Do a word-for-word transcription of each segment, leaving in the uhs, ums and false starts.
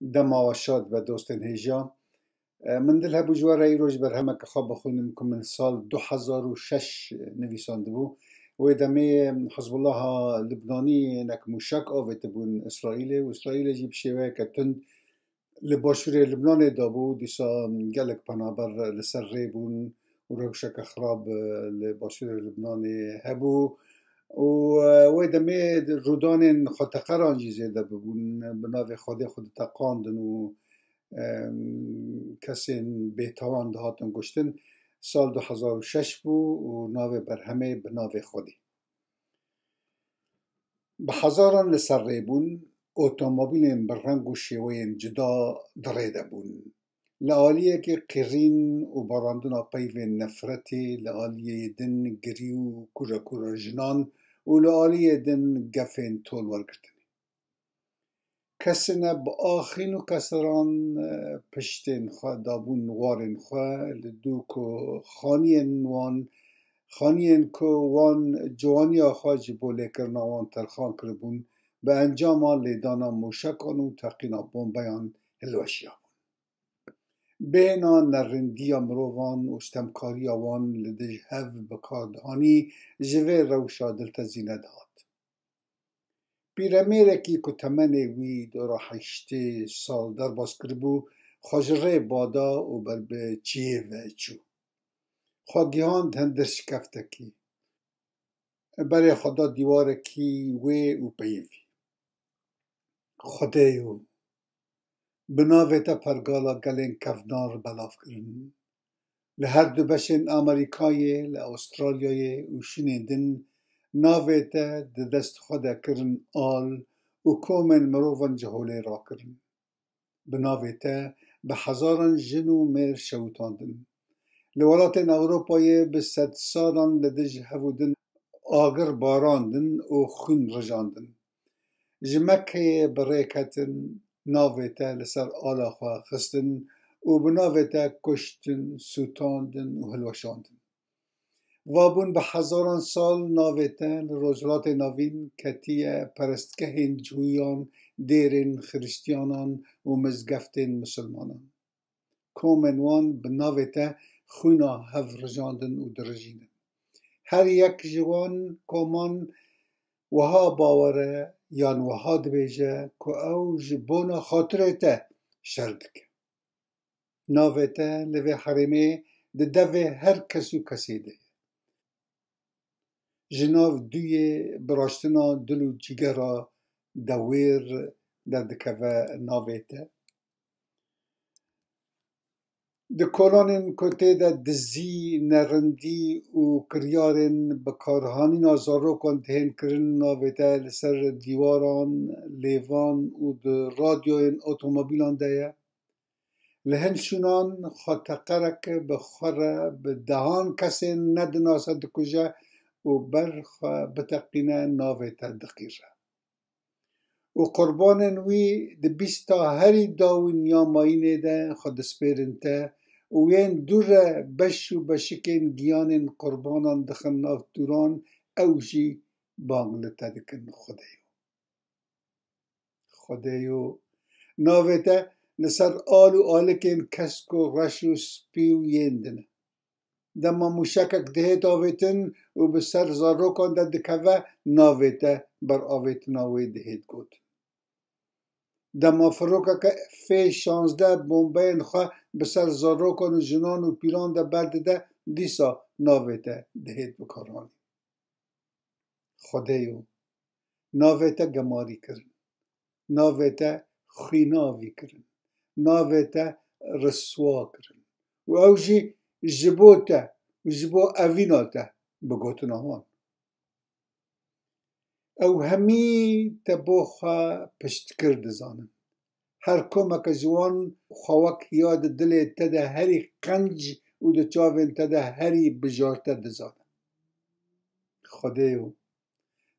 Dema we şad be dostên hêja. E, min dil hebû ji we re îro ji berhemeke xwe bixwînim ku min sal du hezar û şeş nivîsandibû. Wê demê Hizbullaha Libnanî hinek mûşek avêtibûn Îsraîlê û Îsraîlê jî bi şêweyeke tund li başûrê Libnanê dabû. Dîsa gelek penaber li ser rê bûn û rewşeke xirab, e, li başûrê Libnanê hebû. Û, e, wê demê rûdanên xweteqeran jî zêde bibûn. Bi navê Xwedê xwe diteqandin û, e, kesên bêtawan dihatin kuştin. Sal du hezar û şeş bû û navê berhemê Bi navê Xwedê. Bi hezaran li ser rê bûn, otomobîlên bi reng û şêweyên cuda di rê de bûn. Li aliyekê qîrîn û barandina peyvên nefretê, li aliyê din girî û kûrekûra jinan û li aliyê din gefên tol wergirtinê. Kesine bi axîn û keseran, e, piştên xwe dabûn warên xwe, li dû ku xaniyên wan, xaniyên ku wan ciwaniya xwe ji bo lêkirina wan terxan kiribûn, bi encama lêdana mûşekan û teqîna bombeyan hilweşiyabûn. Bêhna nerindiya mirovan û stemkariya wan li dij hev bi kar dihanî, ji vê rewşa diltezî nedihat. Pîremêrekî ku temenê wî dora heştê sal derbas kiribû, xwe ji rê bada û ber bi çiyê ve çû. Xwe gihand hindir şikeftekî. Berê xwe da dîwarekî wê û peyivî. Xwedêyo, bi navê te pergala gelên kevnar belav kirin. Li her du beşên Amerîkayê, li Astralyayê û şûnên din navê te di dest xwe de kirin al û komên mirovan ji holê rakirin. Bi navê te bi hezaran jin û mêr şewitandin. Li welatên Ewropayê bi sedsadan li dij hev û din agir barandin û xwîn rijandin. Ji Mekkeyê bi rê ketin, navê te li ser ala xwe xistin û bi navê te kuştin, sûtandin û hilweşandin. Va bûn bi hezaran sal navê te li Rojhilatê Navîn ketiye perestgehên cihûyan, dêrên xiristiyanan û mizgeftên misilmanan. Komên wan bi navê te xwîna hev rijandin û dirijînin. Her yek ji wan koman wiha bawer e yan wiha dibêje ku ew ji bona xatirê te şer dike. Navê te li vê herêmê di devê her kes û kesê de ye. Ji nav duyê bi raştina dil û cîgera dewêr derdikeve navê te. Di kolanên ku tê de dizî, nerindî û kiryarên bikarhanîna zarokan dihên kirin, navê te li ser dîwaran, lêvan û di radyoyên otomobîlan de ye. Li hin şûnan xweteqerek bi xwe re bi dehan kesên nedinase dikuje û ber xwe biteqîne navê te diqîre. Û qurbanên wî di bîsta herî dawîn ya mayînê de xwe dispêrin te û yên dû re beş û beşikên giyanên qurbanan dixin nav tûran, ew jî bang li te dikin, Xwedêyo. Xwedêyo, navê te li ser al û alikên kesk û reş û spî û yên din e. Dema mûşekek dihêt avêtin û bi ser zarokan de dikeve, navê te ber avêtina wê dihêt gotin. Dema firokeke F şazdeh bombeyên xwe bi ser zarokan û jinan û pîlan de berdide, dîsa navê te dihêt bikaranîn. Xwedêyo, navê te gemarî kirin, navê te xwînavî kirin, navê te riswa kirin û ew jî ji bo te û ji bo evîna te bi gotina wan. Ew hemî te bo xwe piştkir dizanin. Her komeke ji wan xwe wek ya di dilê te de herî qenc û di çavên te de herî bijarte dizane. Xwedêyo,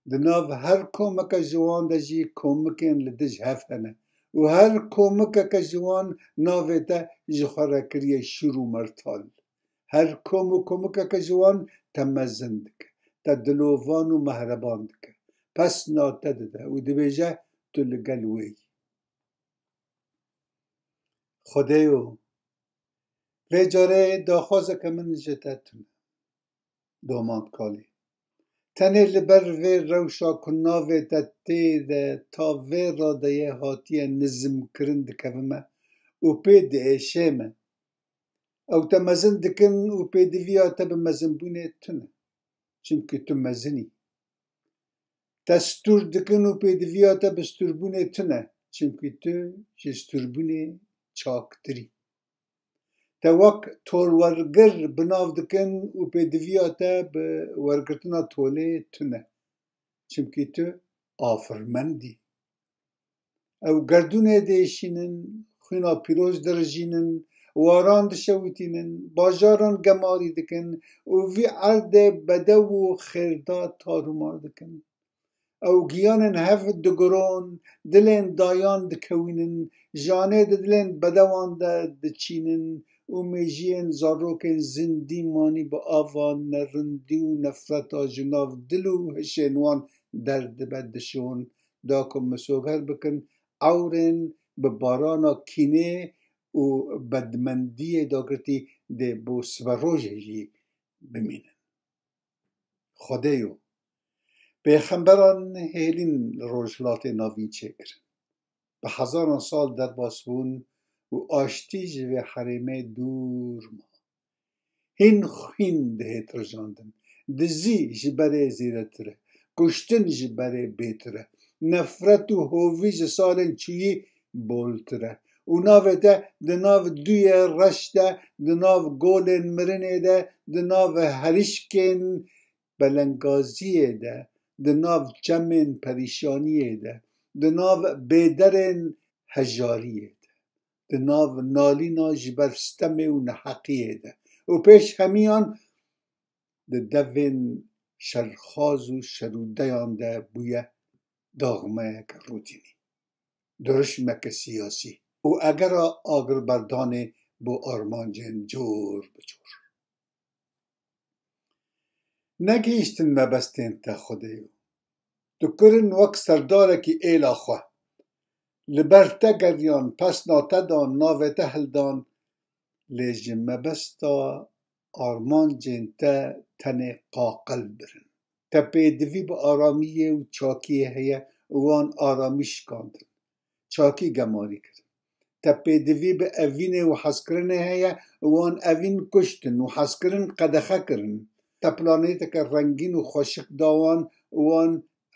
di nav her komeke ji wan de jî komikên li dij hev hene û her komikeke ji wan navê te ji xwe re kiriye şûr û mertal. Her kom û komikeke ji wan te mezin dike, te dilovan û mehreban dike. Pesna te dide û dibêje, tu li gel wê yî. Xwedêyo, vê carê daxwazeke min ji te tune. Domand kalê. Tenê li ber vê rewşa ku navê te tê de ta vê radeyê hatiye nizmkirin dikevime û pê diêşême. Ew te mezin dikin û pêdiviya te bi mezinbûnê tune. Çimkî tu mezin î. Te stûr dikin û pêdiviya te bi stûrbûnê tune. Çimkî tu ji stûrbûnê çaktir î. Te wek tolwergir bi nav dikin û pêdiviya te bi wergirtina tolê tune. Çimkî tu afirmend î. Ew gerdûnê diêşînin, xwîna pîroz dirijînin, waran dişewitînin, bajaran gemarî dikin û vî erdê bedew û xêrda tarûmar dikin. Ew giyanên hev diguron, dilên dayan dikewînin, janê di dilên bedewan de diçînin û mêjiyên zarokên zindî manî bi ava nerindî û nefreta ji nav dil û hişên wan derdibe dişon, da ku misoger bikin, ewrên bi barana kînê û bedmendiyê dagirtî dê bo siberojê jî bimînin. Xwedêyo, pêxemberan hêlîn li Rojhilatê Navîn çêkirin. Bi hezaran sal derbas bûn û aştî ji vê herêmê dûr ma. Hîn xwîn dihêt rijandin. Dizî ji berê zêdetir e. Kuştin ji berê bêtir e. Nefret û hovî ji salên çûyî boltir e. Û navê te di nav duyê reş de, di nav golên mirinê de, di nav herişkên belengaziyê de, di nav çemên perîşaniyê de, di nav bêderên hejariyê de, di nav nalîna ji ber stemê û neheqiyê de û pêş hemiyan di devên şerxaz û şerûdeyan de bûye daxmeyeke rûtînî, dirişmeke siyasî û egera agirberdanê bo armancên cor bi cor. Negihîştin mebestên te Xwedêyo. Tu kirin wek serdarekî êla xwe. Li ber te geriyan, pesna te dan, navê te hildan, lê ji mebesta armancên te tenê qaqil birin. Te pêdivî bi aramiyê û çakiyê heye û wan aramî şikandin. Çakî gemarî kirin. Te pêdivî bi evînê û hezkirinê heye û wan evîn kuştin û hezkirin qedexe kirin. Te planeteke rengîn û xweşik da wan û wan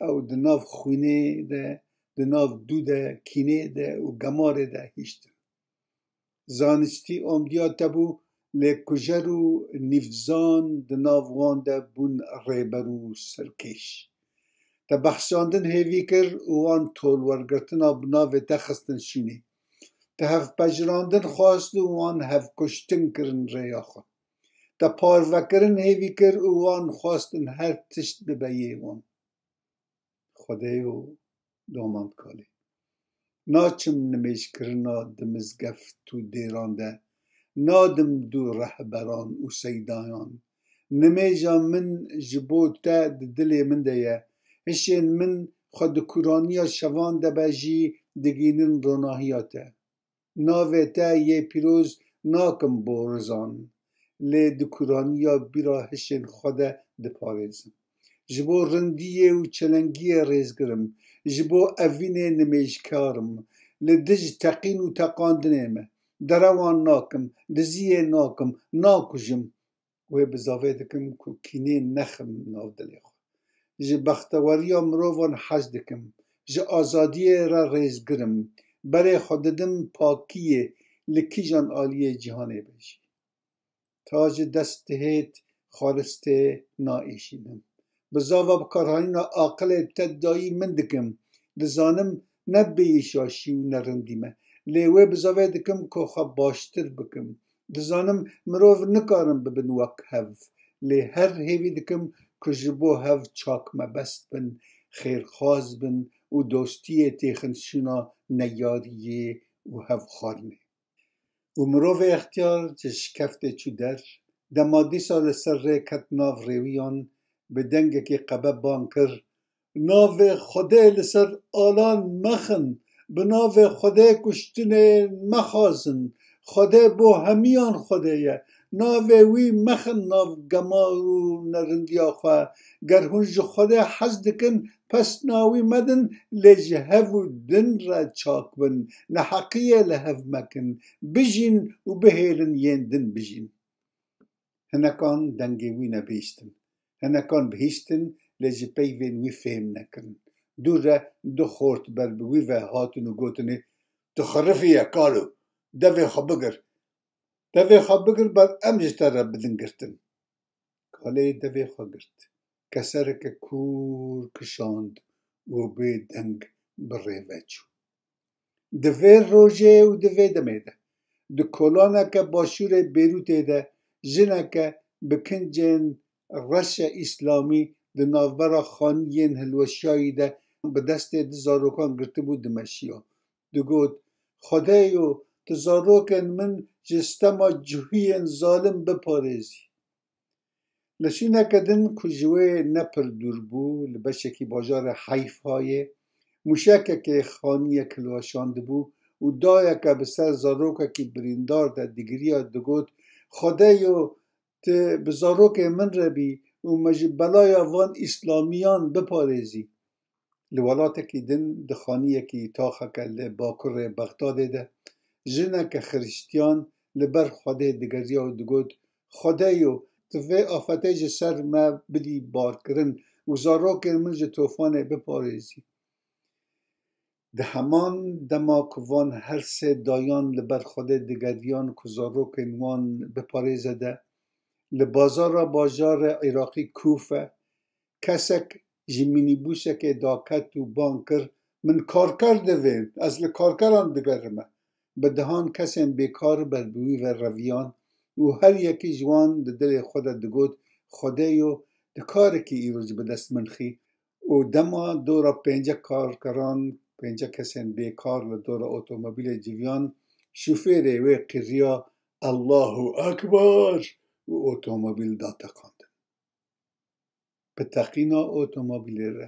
ew di nav xwînê de, di nav dû de, kînê de û gemarê de hiştin. Zanistî omdiya te bû, lê kujer û nîvzan di nav wan de bûn rêber û serkêş. Te bexşandin hêvî kir û wan tolwergirtina bi navê te xistin şûnê. Te hevpejirandin xwest û wan hevkuştin kirin rêya xwe. Te parvekirin hêvî kir û wan xwestin her tişt bibe yê wan. Xwedêyo, domand kalê. Naçim nimêjkirina di mizgeft û dêran de, nadim dû rehberan û seydayan. Nimêja min ji bo te di dilê min de ye. Hişên min xwe di kûraniya şevan de be jî digînin ronahiya te. Navê te yê pîroz nakim borizan, lê di kûraniya bîra hişên xwe de diparêzim. Ji bo rindiyê û çelengiyê rêzgir im, ji bo evînê nimêjkar im, li dij teqîn û teqandinê me. Derewan nakim, diziyê nakim, nakujim. Wê bizavê dikim ku kînê nexim nav dilê xwe. Ji bexteweriya mirovan hez dikim. Ji azadiyê re rêzgir im. Berê xwe didim pakiyê, li kîjan aliyê cîhanê be jî. Ta ji dest dihêt, xwaristê naêşînim. Bizava bikarhanîna aqilê te dayî min dikim. Dizanim ne bêîşaşî û nerindî me. Lê wê bizavê dikim ku xwe baştir bikim. Dizanim mirov nikarin bibin wek hev. Lê her hêvî dikim ku ji bo hev çak mebest bin, xêrxwaz bin û dostiyê têxin şûna neyariyê û hevxwarinê. Û mirovê extiyar ji şikeftê çû der, dema dîsa li ser rê ket nav rêwiyan, bi dengekî qebe bang kir, Navê Xwedê li ser alan mexin, bi navê Xwedê kuştinê mexwazin, Xwedê bo hemiyan Xwedê ye. Navê wî mexin nav gemar û nerindiya xwe. Ger hûn ji Xwedê hez dikin, pesna wî medin, lê ji hev û din re çak bin. Neheqiyê li hev mekin. Bijîn û bihêlin yên din bijîn. Hinekan dengê wî nebihîştin. Hinekan bihîştin, lê ji peyvên wî fêm nekirin. Dûre du xort ber bi wî ve hatin û gotinê, "Tu xerifî ye, kalo, devê xwe bigir. Devê xwe bigir, ber em ji te re bidin girtin." Kalê devê xwe girt. Kesereke kûr kişand û bê deng bi rê ve çû. Di vê rojê û di vê demê de, di kolaneke başûrê Bêrûtê de jineke bi kincên reşe îslamî di navbera xaniyên hilweşiyayî de bi destê du zarokan girtibû dimeşiya. Digot, "Xwedêyo, tu zarokên min ji stema cihûyên zalim biparêzî." Li şûneke din ku ji wê ne pir dûr bû, li beşekî bajarê Heyfayê, mûşekekê xaniyek hilweşandibû û dayeke bi ser zarokekî birîndar de digiriya, digot, "Xwedêyo, tu bi zarokê min re bî û me ji belaya van îslamiyan biparêzî." Li welatekî din, di xaniyekî taxeke li bakurê Bexdadê de, jineke xirîstiyan li ber Xwedê digeriya û digot, "Xwedêyo, tu vê afetê ji ser me bidî barkirin û zarokên min ji tofanê biparêzî." Di heman dema ku van her sê dayan li ber Xwedê digeriyan ku zarokên wan biparêze de, li bazara bajarê Iraqî Kûfe, kesek ji mînîbûsekê daket û bang kir, "Min karker divê, ez li karkeran digerime." Bi dehan kesên bêkar ber bi wî ve reviyan û her yekî ji wan di dilê xwe de digot, "Xwedêyo, tu karekî îro ji bi dest min xî." Û dema dora pênce karkeran, pênce kesên bêkar li dora otomobîlê civiyan, şofêrê wê qiriya, "Allahu Ekber!" û otomobîl dateqandin. Bi teqîna otomobîlê re,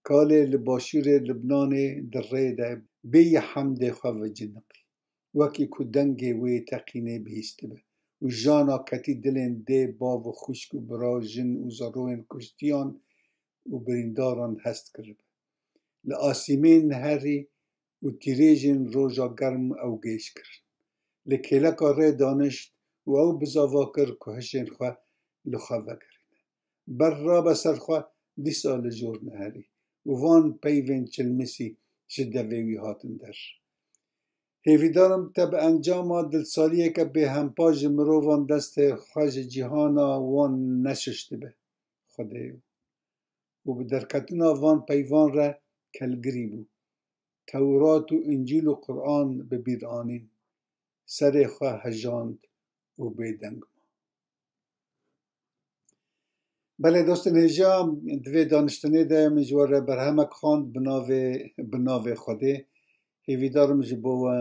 kalê li başûrê Libnanê di rê de bêyî hemdê xwe viciniqî, wekî ku dengê wê teqînê bihîstibe û jana ketî dilên dê, bav û xwişk û bira, jin û zaroyên kuştiyan û birîndaran hest kiribe. Li asîmên neherî û tîrêjên roja germ ew gêj kir. Li kêleka rê danişt û ew bizava kir ku hişên xwe li xwe vegerîne. Ber rabe ser xwe, dîsa li jor neherî û van peyvên çilmisî ji devê wî hatin der. Hêvîdar im te bi encama dilsaliyeke bêhempa ji mirovan destê xwe ji cîhana wan neşiştibe. Xwedêyo. Û bi derketina van peyvan re kelgirî bû. Tewrat û Încîl û Quran bi bîr anîn. Serê xwe hejand û bêdeng ma. Belê dostên hêja, di vê daniştinê de min ji we re berhemek xwend bi navê, bi navê Xwedê. Hêvîdar im ji bo we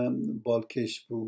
balkêş bû.